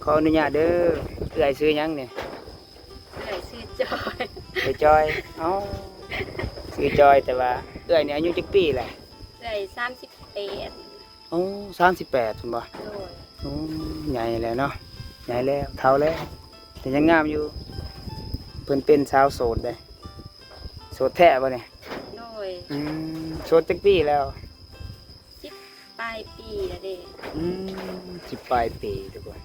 ຂໍອະນຸຍາດເດີ ເອື້ອຍຊື່ຫຍັງນີ້? ເອື້ອຍຊື່ຈອຍ. ເອື້ອຍຈອຍ. ເອົ້າ ຊື່ຈອຍ ແຕ່ວ່າເອື້ອຍນີ້ອາຍຸຈັກປີແຫຼະ? ເອື້ອຍສາມສິບແປດ. ໂອ້ ສາມສິບແປດພຸ້ນບໍ່? ໂດຍ. ໂອ້ ໃຫຍ່ແລ້ວເນາະ ໃຫຍ່ແລ້ວ ເຖົ້າແລ້ວ ແຕ່ຍັງງາມຢູ່. ເພິ່ນເປັນສາວໂສດເດ້. ໂສດແທ້ບໍ່ນີ້? ໂດຍ. ອືມ ໂສດຈັກປີແລ້ວ? ສິບປາຍປີແລ້ວເດ້. ອືມ ສິບປາຍປີທຸກຄົນ.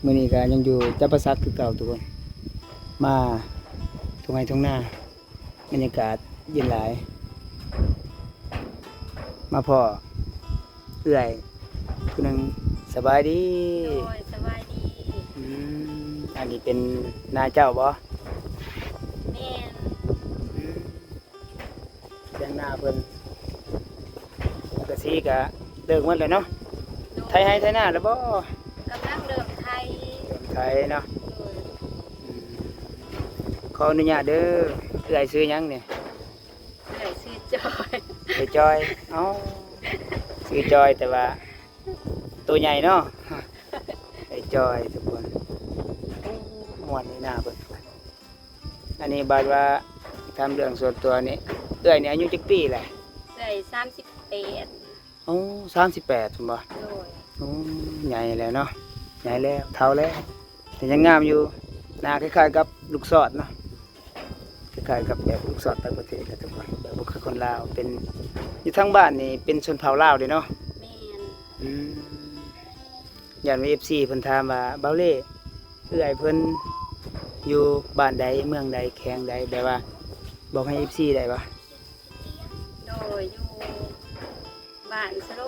ມື້ນີ້ກໍຍັງຢູ່ຈຳປາສັກຄືເກົ່າທຸກຄົນ ມາທົ່ງໄຮ່ທົ່ງນາ ບັນຍາກາດເຢັນຫຼາຍ ມາພໍ້ເອື້ອຍຜູ້ໜຶ່ງ. ສະບາຍດີ. ໂດຍ ສະບາຍດີ. ອືມ ອັນນີ້ເປັນນາເຈົ້າບໍ່? ແມ່ນ. ອືມ ຖຽງນາເພິ່ນ ສັງກະສີກະເລີກໝົດແລ້ວເນາະ. ໂດຍ. ໄຖໄຮ່ໄຖນາແລ້ວບໍ່? ກຳລັງເລີ່ມໄຖ. ເລີ່ມໄຖເນາະ. ໂດຍ. ອືມ ຂໍອະນຸຍາດເດີ ເອື້ອຍຊື່ຫຍັງນີ້? ເອື້ອຍຊື່ຈອຍ. ເອື້ອຍຈອຍ. ເອົ້າ ຊື່ຈອຍ ແຕ່ວ່າໂຕໃຫຍ່ເນາະ ເອື້ອຍຈອຍທຸກຄົນ. ໂອ້ ມ່ວນນີ້ນາເພິ່ນ. ອັນນີ້ບາດວ່າຖາມເລື່ອງສ່ວນຕົວນີ້ ເອື້ອຍນີ້ອາຍຸຈັກປີແຫຼະ? ເອື້ອຍສາມສິບແປດ. ໂອ້ ສາມສິບແປດພຸ້ນບໍ່? ໂດຍ. ໂອ້ ໃຫຍ່ແລ້ວເນາະ ໃຫຍ່ແລ້ວ ເຖົ້າແລ້ວ ແຕ່ຍັງງາມຢູ່. ໜ້າຄ້າຍໆກັບລູກຊອດເນາະ ຄ້າຍໆກັບແບບລູກຊອດຕ່າງປະເທດນະທຸກຄົນ ແບບບໍ່ຄືຄົນລາວ. ເປັນ ຢູ່ທາງບ້ານນີ້ເປັນຊົນເຜົ່າລາວເດ້ເນາະ? ແມ່ນ. ອືມ ຢ້ານວ່າເອັຟຊີເພິ່ນຖາມວ່າ ບ່າວເລ້ ເອື້ອຍເພິ່ນຢູ່ບ້ານໃດ ເມືອງໃດ ແຂວງໃດ ແບບວ່າບອກໃຫ້ເອັຟຊີໄດ້ບໍ່? ໂດຍ ຢູ່ບ້ານສະໂລ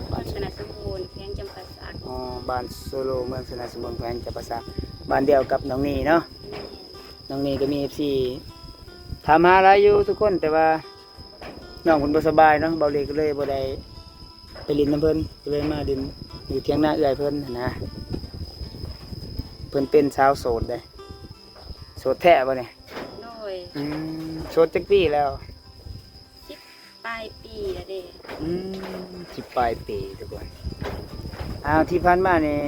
ເມືອງຊະນະສົມບູນ ແຂວງຈຳປາສັກ. ອໍ ບ້ານສະໂລ ເມືອງຊະນະສົມບູນ ແຂວງຈຳປາສັກ ບ້ານດຽວກັບນ້ອງນີເນາະ. ແມ່ນ. ນ້ອງນີກໍມີເອັຟຊີຖາມຫາຫຼາຍຢູ່ທຸກຄົນ ແຕ່ວ່າ ນ້ອງເພິ່ນບໍ່ສະບາຍເນາະ ບ່າວເລ້ກໍເລີຍບໍ່ໄດ້ໄປຫຼິ້ນນຳເພິ່ນ ກໍເລີຍມາຫຼິ້ນຢູ່ຖຽງນາເອື້ອຍເພິ່ນຫັ້ນນະ. ເພິ່ນເປັນສາວໂສດເດ້. ໂສດແທ້ບໍ່ນີ້? ໂດຍ. ອືມ ໂສດຈັກປີແລ້ວ? ສິບປາຍປີແລ້ວເດ້. ອືມ ສິບປາຍປີທຸກຄົນ. ອ້າວ ທີ່ຜ່ານມານີ້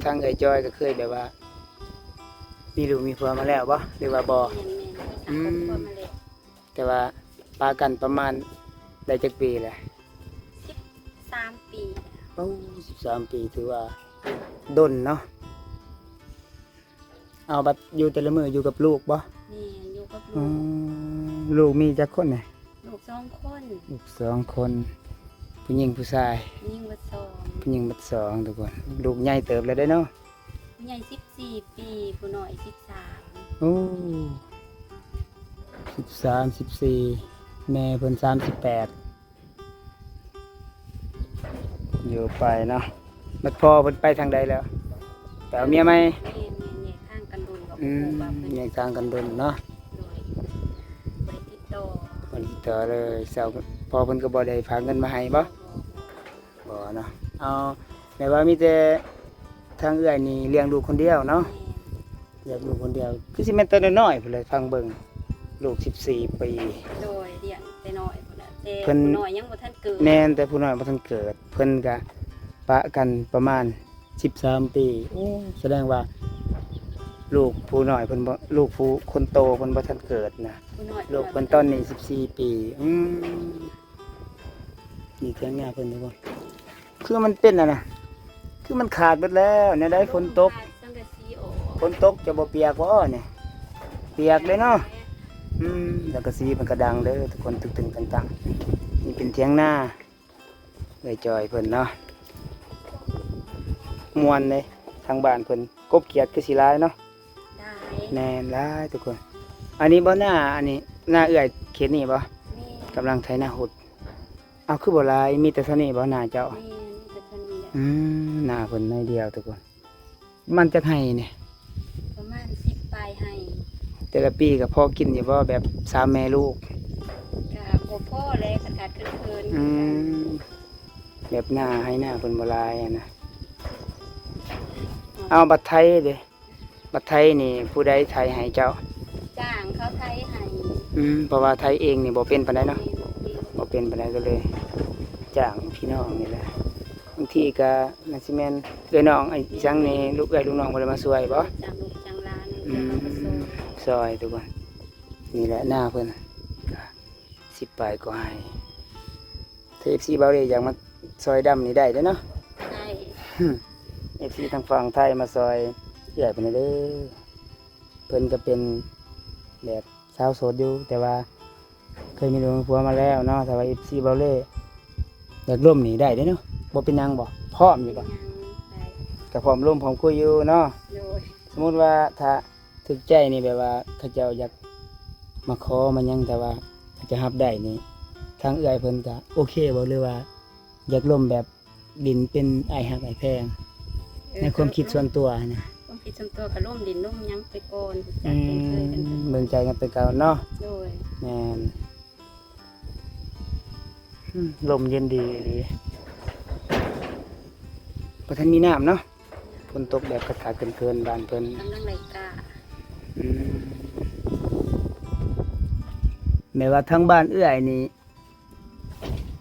ທາງເອື້ອຍຈອຍກໍເຄີຍແບບວ່າ ມີລູກມີຜົວມາແລ້ວບໍ່ ຫຼືວ່າບໍ່? ແມ່ນໆ ມີສາມຄອບຄົວມາແລ້ວ. ອືມ ແຕ່ວ່າປະກັນປະມານໄດ້ຈັກປີແລ້ວ? ສິບສາມປີ. ໂອ້ ສິບສາມປີ ຖືວ່າດົນເນາະ. ເອົາ ບັດຢູ່ແຕ່ລະມື້ຢູ່ກັບລູກບໍ່? ແມ່ນ ຢູ່ກັບລູກ. ອືມ ລູກມີຈັກຄົນນີ້? ລູກສອງຄົນ. ລູກສອງຄົນ ຜູ້ຍິງຜູ້ຊາຍ? ຜູ້ຍິງເບິດສອງ. ຜູ້ຍິງເບິດສອງທຸກຄົນ. ລູກໃຫຍ່ເຕີບແລ້ວເດ້ເນາະ. ຜູ້ໃຫຍ່ສິບສີ່ປີ ຜູ້ນ້ອຍສິບສາມ. ໂອ້ ສິບສາມ ສິບສີ່ ແມ່ເພິ່ນສາມສິບແປດ ຢູ່ໄປເນາະ. ບັດພໍ່ເພິ່ນໄປທາງໃດແລ້ວ? ໄປເອົາເມຍໃໝ່? ແມ່ນໆ ແຍກທາງກັນດົນ. ອືມ ແຍກທາງກັນດົນເນາະ. ໂດຍ. ບໍ່ໄດ້ຕິດຕໍ່ ບໍ່ໄດ້ຕິດຕໍ່ເລີຍ. ພໍ່ເພິ່ນກໍບໍ່ໄດ້ຝາກເງິນມາໃຫ້ບໍ່? ບໍ່ ບໍ່ເນາະ. ເອົາ ແມ່ນວ່າມີແຕ່ທາງເອື້ອຍນີ້ລ້ຽງລູກຄົນດຽວເນາະ? ແມ່ນ. ລ້ຽງລູກຄົນດຽວ ຄືຊິແມ່ນແຕ່ນ້ອຍໆພຸ້ນແຫຼະ ຟັງເບິ່ງ ລູກສິບສີ່ປີ. ໂດຍ ລ້ຽງແຕ່ນ້ອຍພຸ້ນແຫຼະ ແຕ່ເພິ່ນ ຜູ້ນ້ອຍຍັງບໍ່ທັນເກີດ. ແມ່ນ ແຕ່ຜູ້ນ້ອຍບໍ່ທັນເກີດ. ເພິ່ນກະປະກັນປະມານສິບສາມປີ. ໂອ້ ສະແດງວ່າລູກຜູ້ນ້ອຍເພິ່ນບໍ່ ລູກຜູ້ຄົນໂຕເພິ່ນບໍ່ທັນເກີດນະ. ຜູ້ນ້ອຍ ລູກເພິ່ນຕອນນີ້ສິບສີ່ປີ. ອືມ ນີ້ຖຽງນາເພິ່ນທຸກຄົນ. ຄືມັນເປັນອັນນະ ຄືມັນຂາດເບິດແລ້ວ. ແນວໃດ ຝົນຕົກ ສັງກະສີອອກ ຝົນຕົກຈະບໍ່ປຽກບໍ່ນີ້? ປຽກເດ້ເນາະ. ອືມ ສັງກະສີມັນກະດັງເດີທຸກຄົນ ຕຶງໆຕັງໆ. ນີ້ເປັນຖຽງນາເອື້ອຍຈອຍເພິ່ນເນາະ. ມ່ວນເດ້ ທາງບ້ານເພິ່ນ ກົບຂຽດຄືຊິຫຼາຍເນາະ. ຫຼາຍ. ແມ່ນ ຫຼາຍທຸກຄົນ. ອັນນີ້ບໍ່ນາ ອັນນີ້ນາເອື້ອຍເຂດນີ້ບໍ່? ແມ່ນ. ກຳລັງໄຖນາຫົດ. ເອົາ ຄືບໍ່ຫຼາຍ ມີແຕ່ເທົ່ານີ້ບໍ່ນາເຈົ້າ? ແມ່ນ ມີແຕ່ເທົ່ານີ້ແຫຼະ. ອືມ ນາເພິ່ນໜ້ອຍດຽວທຸກຄົນ. ມັນຈັກໄຮ່ນີ້? ປະມານສິບປາຍໄຮ່. ແຕ່ລະປີກໍພໍກິນຢູ່ບໍ່ ແບບສາມແມ່ລູກ? ກະບໍ່ພໍແຫຼະ ຂາດໆເຂີນໆ. ອືມ ແບບນາ ໄຮ່ນາເພິ່ນບໍ່ຫຼາຍຫັ້ນນະ. ເອົາ ບັດໄຖເດ້? ບັດໄຖນີ້ຜູ້ໃດໄຖໃຫ້ເຈົ້າ? ຈ້າງເຂົາໄຖໃຫ້. ອືມ ເພາະວ່າໄຖເອງນີ້ບໍ່ເປັນປານໃດເນາະ. ແມ່ນ ບໍ່ເປັນ ບໍ່ເປັນປານໃດ ກໍເລີຍ ຈ້າງພີ່ນ້ອງນີ້ແຫຼະ. ບາງທີກໍໜ້າຊິແມ່ນເອື້ອຍນ້ອງ ອີ່ຫຍັງນີ້ ລູກເອື້ອຍລູກນ້ອງບໍ່ໄດ້ມາຊ່ວຍບໍ່? ຈ້າງລູກຈ້າງຫຼານ ອືມ ເອື້ອຍນ້ອງມາຊ່ວຍ ຊ່ອຍທຸກຄົນ. ນີ້ແຫຼະນາເພິ່ນ ກໍສິບປາຍກວ່າໄຮ່. ຖ້າເອັຟຊີບ່າວເລ່ຢາກມາຊ່ອຍດຳນີ້ໄດ້ເດ້ເນາະ. ໄດ້ ເອັຟຊີທາງຝັ່ງໄທມາຊ່ອຍເອື້ອຍເພິ່ນແດ່ເດີ້. ເພິ່ນກໍເປັນແບບ ສາວໂສດຢູ່ ແຕ່ວ່າເຄີຍມີລູກມີຜົວມາແລ້ວເນາະ. ຖ້າວ່າເອັຟຊີບ່າວເລ່ຢາກລົມນີ້ໄດ້ເດ້ເນາະ ບໍ່ເປັນຫຍັງບໍ່? ພ້ອມຢູ່ບໍ່? ໄດ້ ກໍພ້ອມລົມພ້ອມຄຸຍຢູ່ເນາະ. ໂດຍ ສົມມຸດວ່າຖ້າຖືກໃຈນີ້ ແບບວ່າເຂົາເຈົ້າຢາກມາຂໍມາຫຍັງ ຖ້າວ່າເຂົາເຈົ້າຮັບໄດ້ນີ້ ທາງເອື້ອຍເພິ່ນກໍໂອເຄບໍ່ ຫຼືວ່າຢາກລົມແບບ ຫຼິ້ນເປັນອ້າຍຮັກອ້າຍແພງ ເອີ ໃນຄວາມຄິດສ່ວນຕົວຫັ້ນນະ? ຄວາມຄິດສ່ວນຕົວກໍລົມຫຼິ້ນລົມຫຍັງໄປກ່ອນ ຮູ້ຈັກຄຸ້ນເຄີຍກັນໄປ ອືມ ເບິ່ງໃຈກັນໄປກ່ອນເນາະ. ໂດຍ ແມ່ນ ອືມ ລົມເຢັນດີອີ່ຫຼີ. ບໍ່ທັນມີນ້ຳເນາະ ຝົນຕົກແບບຂາດໆເຂີນໆ ບ້ານເພິ່ນ ກຳລັງໄຫຼກະ ອືມ ແມ່ນວ່າທາງບ້ານເອື້ອຍນີ້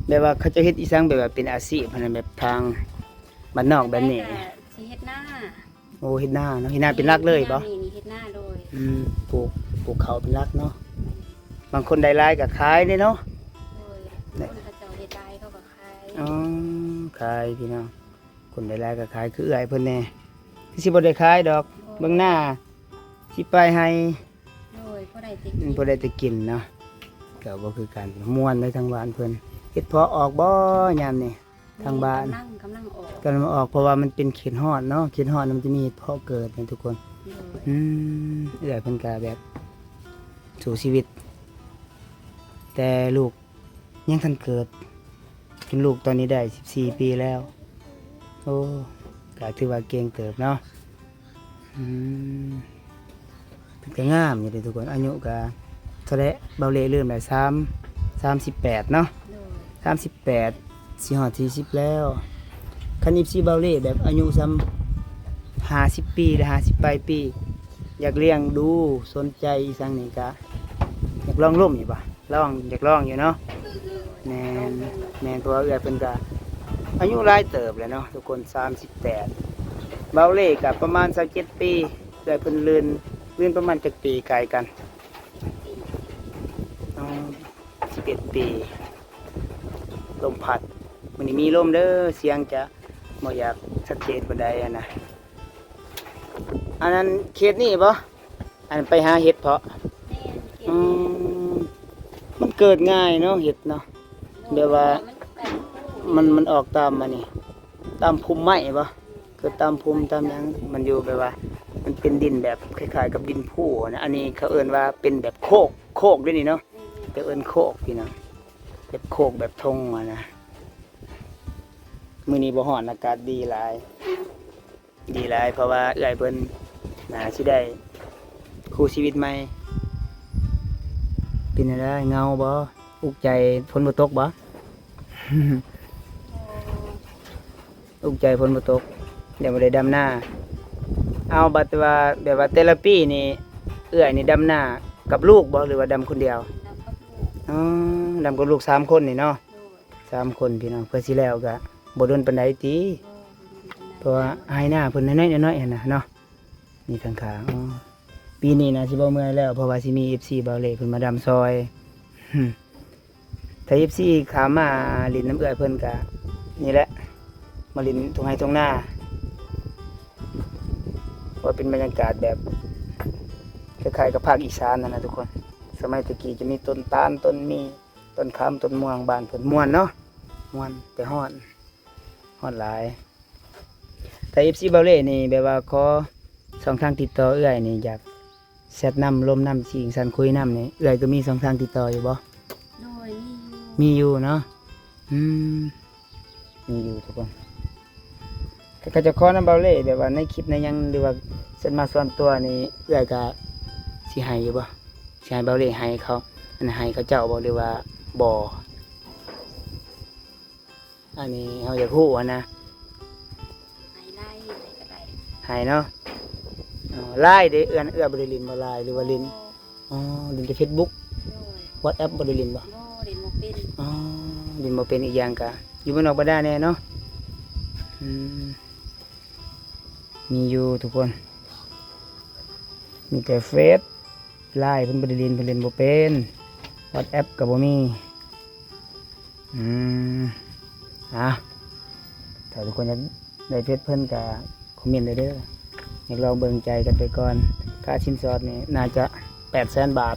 ແບບວ່າເຂົາເຈົ້າເຮັດອີ່ຫຍັງ ແບບວ່າເປັນອາຊີບຫັ້ນນະ ແບບທາງບ້ານນອກແບບນີ້? ແມ່ກໍຊິເຮັດນາ. ໂອ້ ເຮັດນາເນາະ ເຮັດນາເປັນຫຼັກເລີຍບໍ່? ນີ້ ນີ້ເຮັດນາໂດຍ ອືມ ປູກ ປູກເຂົ້າເປັນຫຼັກເນາະ. ບາງຄົນໄດ້ຫຼາຍກໍຂາຍເດ້ເນາະ. ໂດຍ ບາງຄົນເຂົາເຈົ້າເຮັດຫຼາຍເຂົາກໍຂາຍ. ອໍ ຂາຍພີ່ນ້ອງ ຄົນໄດ້ຫຼາຍກໍຂາຍ ຄືເອື້ອຍເພິ່ນແດ່ ຄືຊິບໍ່ໄດ້ຂາຍດອກ. ໂດຍ ເບິ່ງນາ ຊິໄປໃຫ້ ໂດຍ ພໍໄດ້ແຕ່ກິນ ອືມ ພໍໄດ້ແຕ່ກິນເນາະ ກໍບໍ່ຄືກັນ. ມ່ວນເດ້ທາງບ້ານເພິ່ນ. ເຫັດເຜາະອອກບໍ່ຍາມນີ້? ທາງບ້ານ ກຳລັງ ກຳລັງອອກ ກຳລັງອອກ ເພາະວ່າມັນເປັນເຂດຮ້ອນເນາະ ເຂດຮ້ອນມັນຈະມີເຫັດເຜາະເກີດນະທຸກຄົນ. ໂດຍ ອືມ ເອື້ອຍເພິ່ນກໍແບບສູ້ຊີວິດ ແຕ່ລູກ ຍັງທັນເກີດ ເປັນລູກຕອນນີ້ໄດ້ສິບສີ່ປີແລ້ວ. ໂອ້ ກໍຖືວ່າເກັ່ງເຕີບເນາະ. ອືມ ເພິ່ນກໍງາມຢູ່ເດ້ທຸກຄົນ ອາຍຸກໍເທົ່າໃດ ເບົາເລ່ລືມແລ້ວ ສາມ ສາມສິບແປດເນາະ. ໂດຍ ສາມສິບແປດ ຊິຮອດສີ່ສິບແລ້ວ. ຄັນເອັຟຊີເບົາເລ່ແບບອາຍຸສ່ຳຫ້າສິບປີ ຫຼື ຫ້າສິບປາຍປີ ຢາກລ້ຽງດູ ສົນໃຈອີ່ຫຍັງນີ້ ກະຢາກລອງລົມຢູ່ບໍ່? ລອງ ຢາກລອງຢູ່ເນາະ. ແມ່ນ ແມ່ນ ເພາະວ່າເອື້ອຍເພິ່ນກະອາຍຸຫຼາຍເຕີບແລ້ວເນາະທຸກຄົນ ສາມສິບແປດ ເບົາເລ່ກະປະມານຊາວເຈັດປີ. ເອື້ອຍເພິ່ນລື່ນ ລື່ນປະມານຈັກປີ ໃກ້ກັນ? ອໍ ສິບເອັດປີ. ລົມພັດ ມື້ນີ້ມີລົມເດີ ສຽງຈະບໍ່ຢາກຊັດເຈນປານໃດຫັ້ນນະ. ອັນນັ້ນເຂດນີ້ບໍ່? ອັນໄປຫາເຫັດເຜາະ. ແມ່ນ ເຂດນີ້. ອືມ ມັນເກີດງ່າຍເນາະ ເຫັດເນາະ. ໂດຍ ແບບວ່າ ມັນ ມັນອອກຕາມອັນນີ້ ຕາມພຸ່ມໄມ້ບໍ່? ເກີດຕາມພຸ່ມຕາມຫຍັງ ມັນຢູ່ແບບວ່າ ມັນເປັນດິນແບບຄ້າຍໆກັບດິນພູນະ. ອັນນີ້ເຂົາເອີ້ນວ່າເປັນແບບໂຄກ ໂຄກເດ້ນີ້ເນາະ. ແມ່ນໆ ເຂົາເອີ້ນໂຄກພີ່ນ້ອງ ແບບໂຄກແບບທົ່ງຫັ້ນນະ. ມື້ນີ້ບໍ່ຮ້ອນ ອາກາດດີຫຼາຍ. ດີຫຼາຍ ເພາະວ່າເອື້ອຍເພິ່ນໜ້າຊິໄດ້ຄູ່ຊີວິດໃໝ່. ເປັນຈັ່ງໃດ ເຫງົາບໍ່? ອຸກໃຈຝົນບໍ່ຕົກບໍ່? ອຸກໃຈຝົນບໍ່ຕົກ ແລ້ວບໍ່ໄດ້ດຳນາ. ເອົາ ບັດວ່າ ແບບວ່າແຕ່ລະປີນີ້ ເອື້ອຍນີ້ດຳນາກັບລູກບໍ່ ຫຼືວ່າດຳຄົນດຽວ? ດຳກັບລູກ. ອໍ ດຳກັບລູກສາມຄົນນີ້ເນາະ. ໂດຍ ສາມຄົນພີ່ນ້ອງ ເພື່ອຊິແລ້ວກະບໍ່ດົນປານໃດຕິ. ບໍ່ ບໍ່ດົນປານໃດ ເພາະວ່າໄຮ່ນາເພິ່ນນ້ອຍໆ ຫັ້ນນະເນາະ ມີຂ້າງໆ. ອໍ ປີນີ້ນະຊິບໍ່ເມື່ອຍແລ້ວ ເພາະວ່າຊິມີເອັຟຊີເບົາເລ່ເພິ່ນມາດຳຊ່ອຍ. ຖ້າເອັຟຊີຂ້າມມາຫຼິ້ນນຳເອື້ອຍເພິ່ນກະນີ້ແຫຼະ ມາຫຼິ້ນທົ່ງໄຮ່ທົ່ງນາ ວ່າເປັນບັນຍາກາດແບບຄ້າຍໆກັບພາກອີສານຫັ້ນນະທຸກຄົນ. ສະໄໝແຕ່ກີ້ຈະມີຕົ້ນຕານ ຕົ້ນມີ ຕົ້ນຂາມ ຕົ້ນມ່ວງ ບ້ານເພິ່ນມ່ວນເນາະ ມ່ວນ ແຕ່ຮ້ອນ ຮ້ອນຫຼາຍ. ຖ້າເອັຟຊີເບົາເລ່ນີ້ ແບບວ່າຂໍຊ່ອງທາງຕິດຕໍ່ເອື້ອຍນີ້ ຢາກແຊັດນຳ ລົມນຳ ຊິງສັນຄຸຍນຳນີ້ ເອື້ອຍກໍມີຊ່ອງທາງຕິດຕໍ່ຢູ່ບໍ່? ໂດຍ ມີຢູ່ ມີຢູ່ເນາະ. ອືມ ມີຢູ່ທຸກຄົນ. ຖ້າເຂົາເຈົ້າຂໍນຳເບົາເລ່ ແບບວ່າໃນຄລິບໃນຫຍັງ ຫຼືວ່າສ່ວນມາສ່ວນຕົວນີ້ ເອື້ອຍກໍຊິໃຫ້ຢູ່ບໍ່? ຊິໃຫ້ເບົາເລ່ໃຫ້ເຂົາ ອັນໃຫ້ເຂົາເຈົ້າບໍ່ ຫຼືວ່າບໍ່? ອັນນີ້ເຮົາຢາກຮູ້ຫັ້ນນະ. ໃຫ້ໄດ້ ໃຫ້ກໍໄດ້ ໃຫ້ເນາະ. ເອີ ລາຍເດ ເອື້ອຍ ເອື້ອຍບໍ່ໄດ້ຫຼິ້ນບໍ່ລາຍ ຫຼືວ່າຫຼິ້ນ? ອໍ ຫຼິ້ນແຕ່ເຟສບຸກ. ໂດຍ ວັອດແອັບບໍ່ໄດ້ຫຼິ້ນບໍ່? ບໍ່ ຫຼິ້ນບໍ່ເປັນ. ອໍ ຫຼິ້ນບໍ່ເປັນ. ອີກຢ່າງກະ ຢູ່ບ້ານນອກບ້ານນາແດ່ເນາະ. ອືມ ມີຢູ່ທຸກຄົນ ມີແຕ່ເຟສ ລາຍເພິ່ນບໍ່ໄດ້ຫຼິ້ນ ເພິ່ນຫຼິ້ນບໍ່ເປັນ ວັອດແອັບກໍບໍ່ມີ. ອືມ ອ່າ ຖ້າທຸກຄົນຢາກໄດ້ເຟສເພິ່ນກໍຄອມເມັນໄດ້ເດີ ຢາກລອງເບິ່ງໃຈກັນໄປກ່ອນ. ຄ່າສິນສອດນີ້ໜ້າຈະແປດແສນບາດ.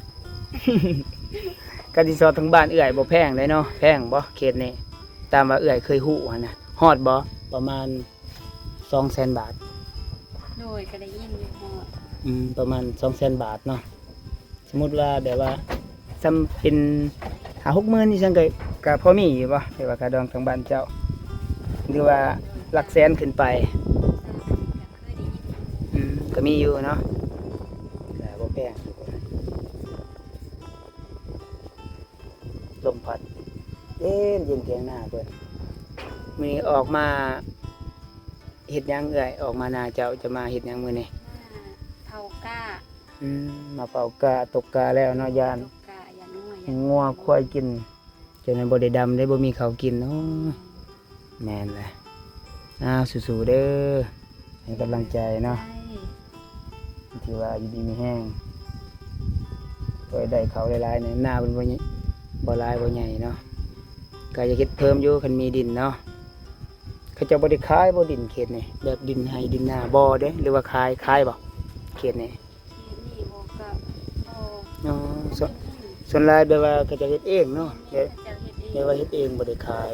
ຄ່າສິນສອດທາງບ້ານເອື້ອຍບໍ່ແພງເດ້ເນາະ. ແພງບໍ່ເຂດນີ້? ຕາມວ່າເອື້ອຍເຄີຍຮູ້ຫັ້ນນະ ຮອດບໍ່? ປະມານສອງແສນບາດ. ໂດຍ ກໍໄດ້ຍິນຢູ່ ຮອດ. ອືມ ປະມານສອງແສນບາດເນາະ. ສົມມຸດວ່າແບບວ່າສ່ຳເປັນຫ້າຫົກໝື່ນນີ້ ຊັ້ນກໍ ກໍພໍມີຢູ່ບໍ່? ແບບວ່າຄ່າດອງທາງບ້ານເຈົ້າ ຫຼືວ່າຫຼັກແສນຂຶ້ນໄປ? ອືມ ກໍມີຢູ່ເນາະ ກໍບໍ່ແພງ. ລົມພັດເຢັນໆ ຖຽງນາເພິ່ນ. ມື້ນີ້ອອກມາເຮັດຫຍັງເອື້ອຍ? ອອກມານາເຈົ້າ ຈະມາເຮັດຫຍັງມື້ນີ້? ມາເຜົາກ້າ. ອືມ ມາເຜົາກ້າ ຕົກກ້າແລ້ວເນາະ ຢ້ານ ຕົກກ້າ ຢ້ານງົວ ຢ້ານງົວຄວາຍກິນ ຈັ່ງນັ້ນບໍ່ໄດ້ດຳເດ້ ບໍ່ມີເຂົ້າກິນ. ໂອ້ ແມ່ນແຫຼະ. ອ້າວ ສູ້ໆເດີ ໃຫ້ກຳລັງໃຈເນາະ. ໃຈ ຖືວ່າຢູ່ດີມີແຮງ ກໍໄດ້ເຂົ້າຫຼາຍໆ ໃນນາເພິ່ນບໍ່ ບໍ່ຫຼາຍບໍ່ໃຫຍ່ເນາະ. ກໍຢາກເຮັດເພີ່ມຢູ່ ຄັນມີດິນເນາະ. ເຂົາເຈົ້າບໍ່ໄດ້ຂາຍບໍ່ດິນເຂດນີ້? ແບບດິນໄຮ່ດິນນາບໍ່ເດ້ ຫຼືວ່າຂາຍ? ຂາຍບໍ່ເຂດນີ້? ເຂດນີ້ບໍ່ ກໍບໍ່. ອໍ ສ່ວນ ສ່ວນຫຼາຍແບບວ່າເຂົາເຈົ້າເຮັດເອງເນາະ. ແມ່ນ ເຂົາເຈົ້າເຮັດເອງ ແບບວ່າເຮັດເອງ ບໍ່ໄດ້ຂາຍ.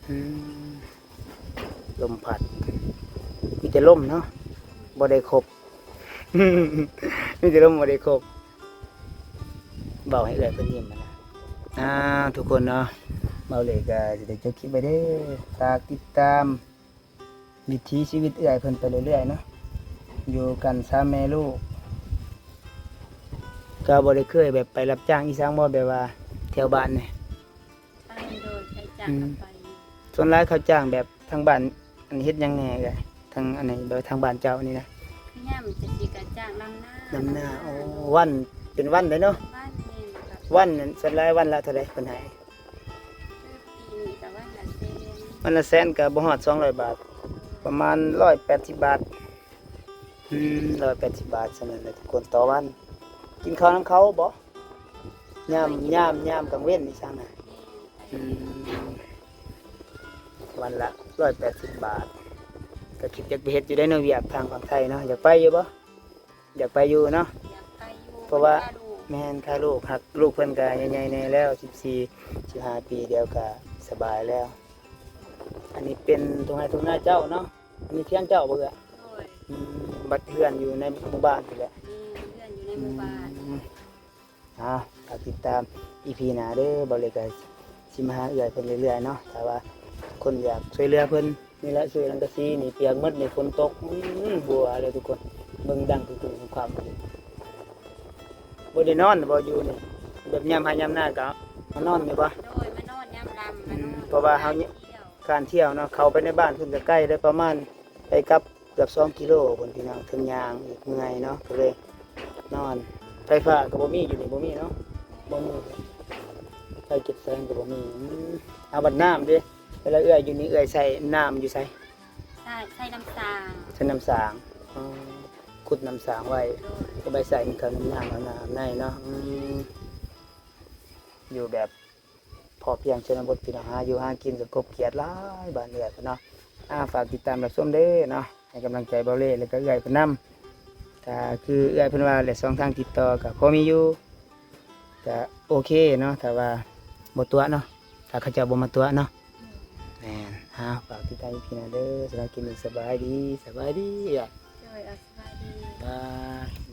ອືມ ລົມພັດ ມີແຕ່ລົມເນາະ ບໍ່ໄດ້ຄົບ ມີແຕ່ລົມ ບໍ່ໄດ້ຄົບ. ເວົ້າໃຫ້ເອື້ອຍເພິ່ນຍິ້ມຫັ້ນນະ. ອ່າ ທຸກຄົນເນາະ ເບົາເລກະຊິໄດ້ຈົບຄລິບໄວ້ເດີ. ຝາກຕິດຕາມວິຖີຊີວິດເອື້ອຍເພິ່ນໄປເລື້ອຍໆເນາະ. ຢູ່ກັນສາມແມ່ລູກ ກໍບໍ່ໄດ້ເຄີຍແບບໄປຮັບຈ້າງອີ່ຫຍັງບໍ່? ແບບວ່າແຖວບ້ານນີ້ ໄປ ໂດຍ ໄປຈ້າງ ອືມ ກໍໄປ. ສ່ວນຫຼາຍເຂົາຈ້າງແບບທາງບ້ານ ອັນເຮັດຫຍັງແດ່ເອື້ອຍ? ທາງອັນນີ້ ແບບທາງບ້ານເຈົ້ານີ້ນະ? ຍາມຈັ່ງຊີ້ກໍຈ້າງດຳນາ. ດຳນາ ໂອ້ ວັນ ເປັນວັນເດ້ເນາະ? ວັນ ແມ່ນ. ວັນນັ້ນ ສ່ວນຫຼາຍວັນລະເທົ່າໃດເພິ່ນໃຫ້? ຄືປີນີ້ກໍວັນລະແສນ. ວັນລະແສນກໍບໍ່ຮອດສອງຮ້ອຍບາດ ປະມານຮ້ອຍແປດສິບບາດ. ອືມ ຮ້ອຍແປດສິບບາດ ສ່ຳນັ້ນແຫຼະທຸກຄົນ ຕໍ່ວັນ. ກິນເຂົ້ານຳເຂົາບໍ່? ຍາມ ຍາມ ຍາມກາງເວັນນີ້ຊັ້ນນະ? ແມ່ນ. ອືມ ວັນລະຮ້ອຍແປດສິບບາດ ກໍຄິດຢາກໄປເຮັດຢູ່ໄດເນາະ ວຽກທາງຝັ່ງໄທເນາະ. ຢາກໄປຢູ່ບໍ່? ຢາກໄປຢູ່ເນາະ ຢາກໄປຢູ່ ເພາະວ່າ ມັນຄາລູກ ແມ່ນ ຄາລູກ ຫາກລູກເພິ່ນກໍໃຫຍ່ໆແດ່ແລ້ວ ສິບສີ່ ສິບຫ້າປີ ດຽວກໍສະບາຍແລ້ວ. ອັນນີ້ເປັນທົ່ງໄຮ່ທົ່ງນາເຈົ້າເນາະ? ອັນນີ້ຖຽງເຈົ້າບໍ່ເອື້ອຍ? ໂດຍ. ອືມ ບັດເຮືອນຢູ່ໃນໝູ່ບ້ານນີ້ແຫຼະ? ແມ່ນ ເຮືອນຢູ່ໃນໝູ່ບ້ານ. ອືມ ອ່າ ຝາກຕິດຕາມ ອີພີ ໜ້າເດີ. ເບົາເລັກກໍຊິມາຫາເອື້ອຍເພິ່ນເລື້ອຍໆເນາະ ຖ້າວ່າຄົນຢາກຊ່ວຍເຫຼືອເພິ່ນ. ນີ້ແຫຼະ ເສື້ອສັງກະສີນີ້ປຽກໝົດນີ້ ຝົນຕົກ ອືມ ບົວເລີຍທຸກຄົນ. ເບິ່ງດັງຕຶງໆຄວາມ ບໍ່ໄດ້ນອນບໍ່ຢູ່ນີ້? ແບບຍາມໄຮ່ຍາມນາກໍມານອນນີ້ບໍ່? ໂດຍ ມານອນຍາມລຳ ອືມ ມານອນ ເພາະວ່າເຮົາ ທ່ຽວ ການທ່ຽວເນາະ. ເຂົ້າໄປໃນບ້ານເພິ່ນກໍໄກເດ້ ປະມານໄປກັບເກືອບສອງກິໂລພຸ້ນ ພີ່ນ້ອງ ເຖິງຍ່າງອີກ ເມື່ອຍເນາະ ກໍເລີຍນອນ. ໄຟຟ້າກໍບໍ່ມີຢູ່ນີ້ ບໍ່ມີເນາະ? ບໍ່ມີ ໄຟເກັບແສງກໍບໍ່ມີ. ອືມ ເອົາ ບັດນ້ຳເດ? ເວລາເອື້ອຍຢູ່ນີ້ ເອື້ອຍໃຊ້ນ້ຳຢູ່ໃສ? ໃຊ້ ໃຊ້ນ້ຳສ້າງ. ໃຊ້ນ້ຳສ້າງ. ອໍ ຂຸດນ້ຳສ້າງໄວ້ ໂດຍ ກໍໄປໃຊ້ນຳເຂົ້ານຳນ້ຳ ອາບນ້ຳອາບໃນເນາະ. ອືມ ຢູ່ແບບພໍພຽງຊົນນະບົດ ພີ່ນ້ອງ ຫາຢູ່ຫາກິນກໍກົບກຽດຫຼາຍ ບ້ານເອື້ອຍເພິ່ນເນາະ. ອ່າ ຝາກຕິດຕາມຮັບຊົມເດີເນາະ ໃຫ້ກຳລັງໃຈເບົາເລ ແລະ ກໍເອື້ອຍເພິ່ນນຳ. ກໍຄືເອື້ອຍເພິ່ນວ່າແຫຼະ ຊ່ອງທາງຕິດຕໍ່ກໍພໍມີຢູ່ ກະໂອເຄເນາະ ຖ້າວ່າບໍ່ຕົວະເນາະ ຖ້າເຂົາເຈົ້າບໍ່ມາຕົວະເນາະ. ແມ່ນ. ອ່າ ຝາກຕິດຕາມອີພີໜ້າເດີ. ສຳລັບຄລິບນີ້ສະບາຍດີ ສະບາຍດີ. ໂດຍ ເອົາ ສະບາຍດີ. ບາຍ.